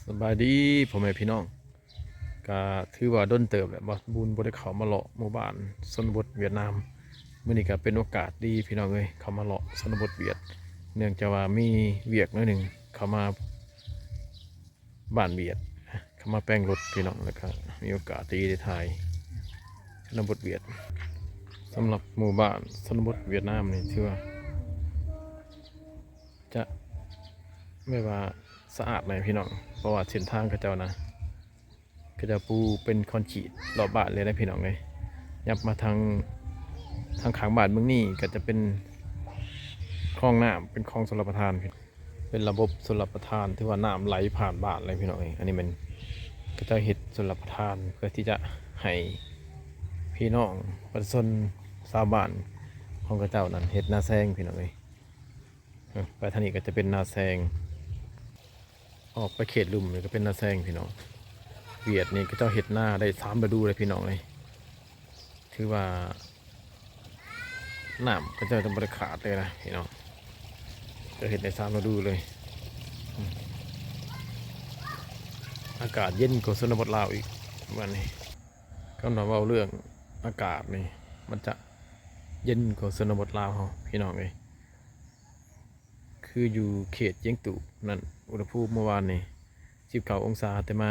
ສະບາຍດີພໍ່ແມ່ພີ່ນ້ອງ ກະຖືວ່າດົນເຕີບແລ້ວ ບ່າວສົມບູນບໍ່ໄດ້ເຂົ້າມາເລາະໝູ່ບ້ານຊົນນະບົດຫວຽດນາມ. ມື້ນີ້ກະເປັນໂອກາດດີພີ່ນ້ອງເອີຍ ເຂົ້າມາເລາະຊົນນະບົດຫວຽດ ເນື່ອງຈາກວ່າມີວຽກໜ້ອຍໜຶ່ງ ເຂົ້າມາບ້ານຫວຽດ ເຂົ້າມາແປງລົດພີ່ນ້ອງ ແລ້ວກະມີໂອກາດດີໄດ້ຖ່າຍຊົນນະບົດຫວຽດ. ສຳລັບໝູ່ບ້ານຊົນນະບົດຫວຽດນາມນີ້ ຖືວ່າ ຈະແບບວ່າສະອາດແດ່ພີ່ນ້ອງ ເພາະວ່າເສັ້ນທາງເຂົາເຈົ້ານະ ເຂົາເຈົ້າປູເປັນຄອນກຣີດລອບບ້ານເລີຍນະພີ່ນ້ອງເອີຍ. ຍັບມາທາງ ທາງຂ້າງບ້ານເບິ່ງນີ້ ກະຈະເປັນຄອງນ້ຳ ເປັນຄອງຊົນລະປະທານ ເປັນລະບົບຊົນລະປະທານ ຖືວ່ານ້ຳໄຫຼຜ່ານບ້ານເລີຍພີ່ນ້ອງເອີຍ. ອັນນີ້ແມ່ນເຂົາເຈົ້າເຮັດຊົນລະປະທານ ເພື່ອທີ່ຈະໃຫ້ພີ່ນ້ອງປະຊາຊົນຊາວບ້ານຂອງເຂົາເຈົ້ານັ້ນເຮັດນາແຊງພີ່ນ້ອງເອີຍ. ເອີ ໄປທາງນີ້ກໍຈະເປັນນາແຊງ ອອກໄປເຂດລຸ່ມນີ້ກໍເປັນນາແຊງພີ່ນ້ອງ. ຫວຽດນີ້ເຂົາເຈົ້າເຮັດນາໄດ້ສາມລະດູເລີຍພີ່ນ້ອງເອີຍ ຖືວ່ານ້ຳເຂົາເຈົ້າຈະບໍ່ໄດ້ຂາດເລີຍນະພີ່ນ້ອງ ເຂົາເຮັດໄດ້ສາມລະດູເລີຍ. ອາກາດເຢັນກວ່າຊົນນະບົດລາວອີກ ບາດນີ້ ຄັນວ່າເວົ້າເລື່ອງອາກາດນີ້ ມັນຈະເຢັນກວ່າຊົນນະບົດລາວເຮົາພີ່ນ້ອງເອີຍ. ຄືຢູ່ເຂດຈຽງຕູບນັ້ນ ອຸນຫະພູມເມື່ອວານນີ້ສິບເກົ້າອົງສາ ແຕ່ມາ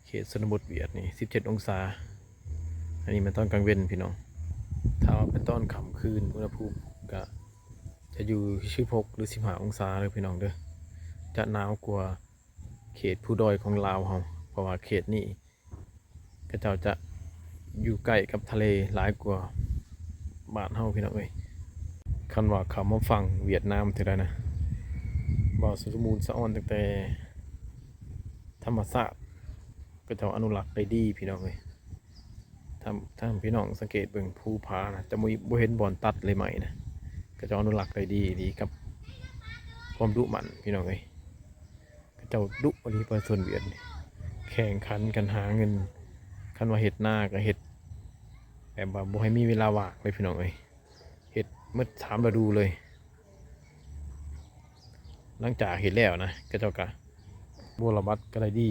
ເຂດຊົນນະບົດຫວຽດນີ້ສິບເຈັດອົງສາ. ອັນນີ້ແມ່ນຕອນກາງເວັນພີ່ນ້ອງ ຖ້າວ່າເປັນຕອນຄ່ຳຄືນ ອຸນຫະພູມກະຈະຢູ່ສິບຫົກ ຫຼື ສິບຫ້າອົງສາເດີພີ່ນ້ອງເດີ. ຈະໜາວກວ່າເຂດພູດອຍຂອງລາວເຮົາ ເພາະວ່າເຂດນີ້ ເຂົາເຈົ້າຈະຢູ່ໃກ້ກັບທະເລຫຼາຍກວ່າບ້ານເຮົາພີ່ນ້ອງເອີຍ. ຄັນວ່າເຂົ້າມາຝັ່ງຫວຽດນາມເທື່ອໃດນະ ເວົ້າສະໝູນສະອອນ ຕັ້ງແຕ່ທຳມະຊາດ ເຂົາເຈົ້າອະນຸລັກໄດ້ດີພີ່ນ້ອງເອີຍ. ຖ້າ ຖ້າພີ່ນ້ອງສັງເກດເບິ່ງພູຜານະ ຈະບໍ່ ບໍ່ເຫັນບ່ອນຕັດເລີຍໄມ້ນະ ເຂົາເຈົ້າອະນຸລັກໄດ້ດີອີ່ຫຼີ ກັບຄວາມດຸໝັ່ນພີ່ນ້ອງເອີຍ. ເຂົາເຈົ້າດຸອີ່ຫຼີ ປະຊາຊົນຫວຽດນີ້ ແຂ່ງຂັນກັນຫາເງິນ. ຄັນວ່າເຮັດນາກໍເຮັດແບບວ່າບໍ່ໃຫ້ມີເວລາວ່າງເລີຍພີ່ນ້ອງເອີຍ ເຮັດໝົດສາມລະດູເລີຍ. ຫຼັງຈາກເຮັດແລ້ວນະ ເຂົາເຈົ້າກໍບົວລະບັດກໍໄດ້ດີ.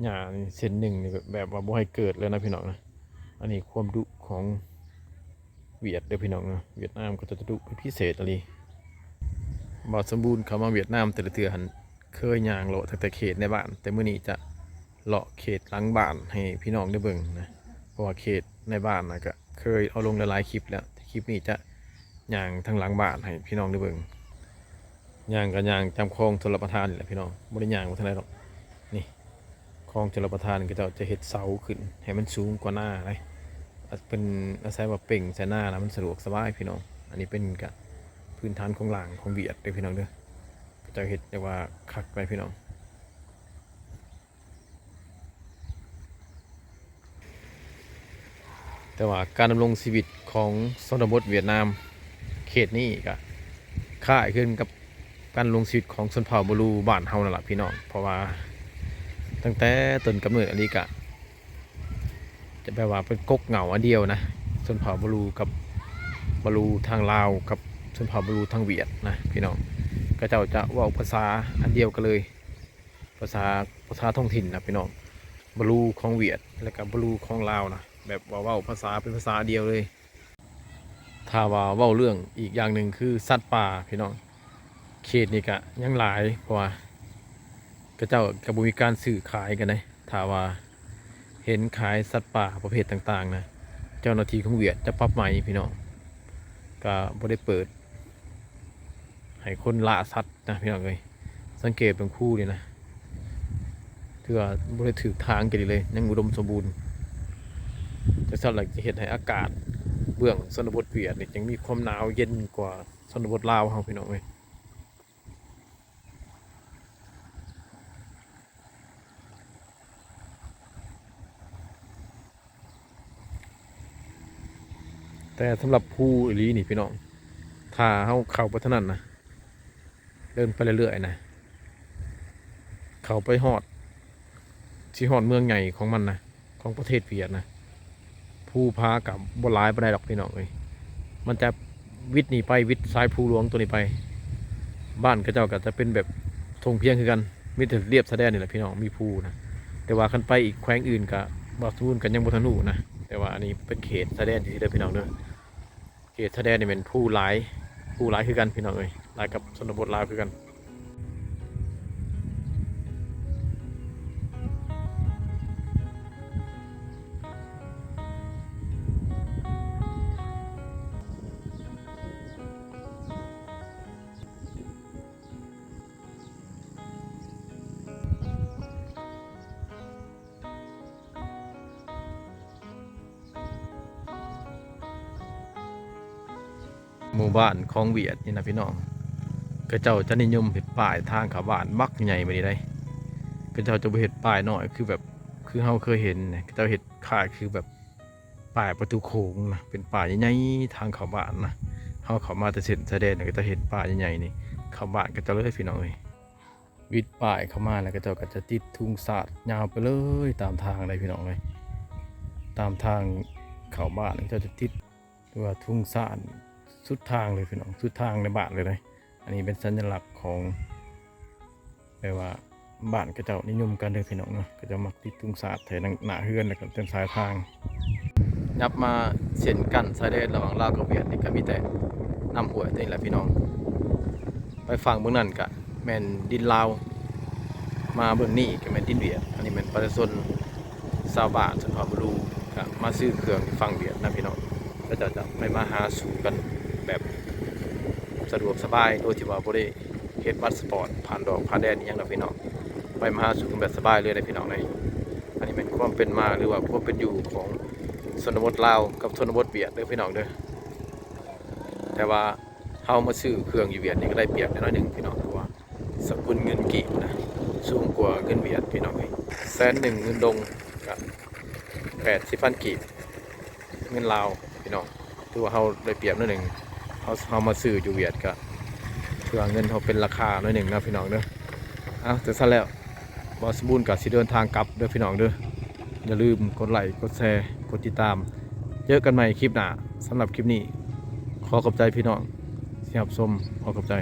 ຫຍ້ານີ້ເສັ້ນໜຶ່ງນີ້ແບບວ່າບໍ່ໃຫ້ເກີດເລີຍນະພີ່ນ້ອງນະ. ອັນນີ້ຄວາມດຸຂອງຫວຽດເດີພີ່ນ້ອງນະ ຫວຽດນາມເຂົາເຈົ້າຈະດຸເປັນພິເສດອີ່ຫຼີ. ບ່າວສົມບູນເຂົ້າມາຫວຽດນາມແຕ່ລະເທື່ອຫັ້ນ ເຄີຍຍ່າງເລາະຕັ້ງແຕ່ເຂດໃນບ້ານ ແຕ່ມື້ນີ້ຈະເລາະເຂດຫຼັງບ້ານໃຫ້ພີ່ນ້ອງໄດ້ເບິ່ງນະ ເພາະວ່າເຂດໃນບ້ານນະກະເຄີຍເອົາລົງຫຼາຍໆຄລິບແລ້ວ ແຕ່ຄລິບນີ້ຈະຍ່າງທາງຫຼັງບ້ານໃຫ້ພີ່ນ້ອງໄດ້ເບິ່ງ. ຍ່າງກໍຍ່າງຈຳຄອງຊົນລະປະທານນີ້ແຫຼະພີ່ນ້ອງ ບໍ່ໄດ້ຍ່າງໄປທາງໃດດອກ. ນີ້ ຄອງຊົນລະປະທານ ເຂົາເຈົ້າຈະເຮັດເສົາຂຶ້ນໃຫ້ມັນສູງກວ່ານາເດ້ ເປັນອາໄສວ່າເປັ່ງໃສ່ນານະ ມັນສະດວກສະບາຍພີ່ນ້ອງ. ອັນນີ້ເປັນກະພື້ນຖານໂຄງລ່າງຂອງຫວຽດເດີພີ່ນ້ອງເດີ ເຂົາເຈົ້າເຮັດແບບວ່າຄັກໄດ໋ພີ່ນ້ອງ. ແຕ່ວ່າການດຳລົງຊີວິດຂອງຊົນນະບົດຫວຽດນາມເຂດນີ້ກະຄ້າຍຄືກັນກັບການດຳລົງຊີວິດຂອງຊົນເຜົ່າບະລູບ້ານເຮົານັ້ນລະພີ່ນ້ອງ. ເພາະວ່າຕັ້ງແຕ່ຕົ້ນກຳເນີດອີ່ຫຼີກະ ຈະແບບວ່າເປັນກົກເຫງົ້າອັນດຽວນະ ຊົນເຜົ່າບະລູກັບ ບະລູທາງລາວກັບຊົນເຜົ່າບະລູທາງຫວຽດນະພີ່ນ້ອງ. ເຂົາເຈົ້າຈະເວົ້າພາສາອັນດຽວກັນເລີຍ ພາສາ ພາສາທ້ອງຖິ່ນນະພີ່ນ້ອງ ບະລູຂອງຫວຽດ ແລ້ວກະບະລູຂອງລາວນະ ແບບວ່າເວົ້າພາສາເປັນພາສາດຽວເລີຍ. ຖ້າວ່າເວົ້າເລື່ອງອີກຢ່າງໜຶ່ງຄືສັດປ່າພີ່ນ້ອງ ເຂດນີ້ກະຍັງຫຼາຍ ເພາະວ່າເຂົາເຈົ້າກະບໍ່ມີການຊື້ຂາຍກັນເດ້. ຖ້າວ່າເຫັນຂາຍສັດປ່າປະເພດຕ່າງໆນະ ເຈົ້າໜ້າທີ່ຂອງຫວຽດຈະປັບໃໝພີ່ນ້ອງ ກະບໍ່ໄດ້ເປີດ ໃຫ້ຄົນລ່າສັດນະພີ່ນ້ອງເອີຍ. ສັງເກດເບິ່ງພູນີ້ນະ ຖືວ່າບໍ່ໄດ້ຖືກທາງກັນອີ່ຫຼີເລີຍ ຍັງອຸດົມສົມບູນ. ຈັ່ງຊັ້ນລະຈະເຮັດໃຫ້ອາກາດເບື້ອງຊົນນະບົດຫວຽດນີ້ ຍັງມີຄວາມໜາວເຢັນກວ່າຊົນນະບົດລາວເຮົາພີ່ນ້ອງເອີຍ. ແຕ່ສຳລັບພູອີ່ຫຼີນີ້ພີ່ນ້ອງ ຖ້າເຮົາເຂົ້າໄປທາງນັ້ນນະ ເດີນໄປເລື້ອຍໆນະ ເຂົ້າໄປຮອດ ຊິຮອດເມືອງໃຫຍ່ຂອງມັນນະ ຂອງປະເທດຫວຽດນະ ພູຜາກະບໍ່ຫຼາຍປານໃດດອກພີ່ນ້ອງເອີຍ. ມັນຈະວິດນີ້ໄປ ວິດສາຍພູຫຼວງໂຕນີ້ໄປ ບ້ານເຂົາເຈົ້າກະຈະເປັນແບບທົ່ງພຽງຄືກັນ ມີແຕ່ລຽບຊາຍແດນນີ້ແຫຼະພີ່ນ້ອງ ມີພູນະ. ແຕ່ວ່າຄັນໄປອີກແຂວງອື່ນກະ ບ່າວສະບູນກະຍັງບໍ່ທັນຮູ້ນະ. ແຕ່ວ່າອັນນີ້ເປັນເຂດຊາຍແດນທີ່ເດີພີ່ນ້ອງເດີ. ເຂດຊາຍແດນນີ້ແມ່ນພູຫຼາຍ ພູຫຼາຍຄືກັນພີ່ນ້ອງເອີຍ ຫຼາຍກັບຊົນນະບົດລາວຄືກັນ. ໝູ່ບ້ານຂອງຫວຽດນີ້ນະພີ່ນ້ອງ ເຂົາເຈົ້າຈະນິຍົມເຮັດປ້າຍທາງເຂົ້າບ້ານບັກໃຫຍ່ແບບນີ້ເດ້. ເຂົາເຈົ້າຈະບໍ່ເຮັດປ້າຍນ້ອຍຄືແບບ ຄືເຮົາເຄີຍເຫັນນະ ເຂົາເຈົ້າເຮັດຄ້າຍຄືແບບປ້າຍປະຕູໂຂງນະ ເປັນປ້າຍໃຫຍ່ໆທາງເຂົ້າບ້ານນະ. ເຮົາເຂົ້າມາແຕ່ເສັ້ນຊາຍແດນ ເຂົາເຈົ້າເຮັດປ້າຍໃຫຍ່ໆນີ້ເຂົ້າບ້ານເຂົາເຈົ້າເລີຍພີ່ນ້ອງເອີຍ. ວິດປ້າຍເຂົ້າມາແລ້ວ ເຂົາເຈົ້າກໍຈະຕິດທຸງຊາດຍາວໄປເລີຍຕາມທາງເລີຍພີ່ນ້ອງເອີຍ. ຕາມທາງເຂົ້າບ້ານເຂົາເຈົ້າຈະຕິດ ຫຼືວ່າທຸງຊາດສຸດທາງເລີຍພີ່ນ້ອງ ສຸດທາງໃນບ້ານເລີຍເດ້. ອັນນີ້ເປັນສັນຍະລັກຂອງ ແປວ່າບ້ານເຂົາເຈົ້ານິຍົມກັນເດີພີ່ນ້ອງເນາະ. ເຂົາເຈົ້າມັກຕິດທຸງຊາດໃສ່ໜ້າເຮືອນ ແລ້ວກໍເປັນສາຍທາງ. ຫຍັບມາເສັ້ນກັ້ນຊາຍແດນລະຫວ່າງລາວກັບຫວຽດນີ້ ກໍມີແຕ່ນ້ຳຫ້ວຍນີ້ແຫຼະພີ່ນ້ອງ. ໄປຝັ່ງເບື້ອງນັ້ນກະແມ່ນດິນລາວ ມາເບື້ອງນີ້ກະແມ່ນດິນຫວຽດ. ອັນນີ້ແມ່ນປະຊາຊົນຊາວບ້ານຊົນເຜົ່າບຣູ ກະມາຊື້ເຄື່ອງຢູ່ຝັ່ງຫວຽດນະພີ່ນ້ອງ. ເຂົາເຈົ້າຈະໄປມາຫາສູ່ກັນແບບສະດວກສະບາຍ ໂດຍທີ່ວ່າບໍ່ໄດ້ເຮັດບັດສະປອດຜ່ານດອກຜ່ານແດນອີ່ຫຍັງດອກພີ່ນ້ອງ. ໄປມາຫາສູ່ກັນແບບສະບາຍເລີຍນະພີ່ນ້ອງເອີຍ. ອັນນີ້ແມ່ນຄວາມເປັນມາ ຫຼືວ່າຄວາມເປັນຢູ່ຂອງຊົນນະບົດລາວກັບຊົນນະບົດຫວຽດເດີພີ່ນ້ອງເດີ. ແຕ່ວ່າ ເຮົາມາຊື້ເຄື່ອງຢູ່ຫວຽດນີ້ກໍໄດ້ປຽບແດ່ໜ້ອຍໜຶ່ງພີ່ນ້ອງ ເພາະວ່າສະກຸນເງິນກີບນະ ສູງກວ່າເງິນຫວຽດພີ່ນ້ອງເອີຍ. ແສນໜຶ່ງເງິນດົງກະແປດສິບພັນກີບ ເງິນລາວພີ່ນ້ອງ ຖືວ່າເຮົາໄດ້ປຽບໜ້ອຍໜຶ່ງ. ເຮົາ ເຮົາມາຊື້ຢູ່ຫວຽດກະຖືວ່າເງິນເຮົາເປັນລາຄາໜ້ອຍໜຶ່ງນະພີ່ນ້ອງເດີ. ເອົາ ຈັ່ງຊັ້ນແລ້ວ ບ່າວສະບູນກໍຊິເດີນທາງກັບເດີພີ່ນ້ອງເດີ. ຢ່າລືມກົດໄລ້ ກົດແຊ ກົດຕິດຕາມ. ເຈີກັນໃໝ່ຄລິບໜ້າ. ສຳລັບຄລິບນີ້ ຂໍຂອບໃຈພີ່ນ້ອງທີ່ຮັບຊົມ. ຂໍຂອບໃຈ.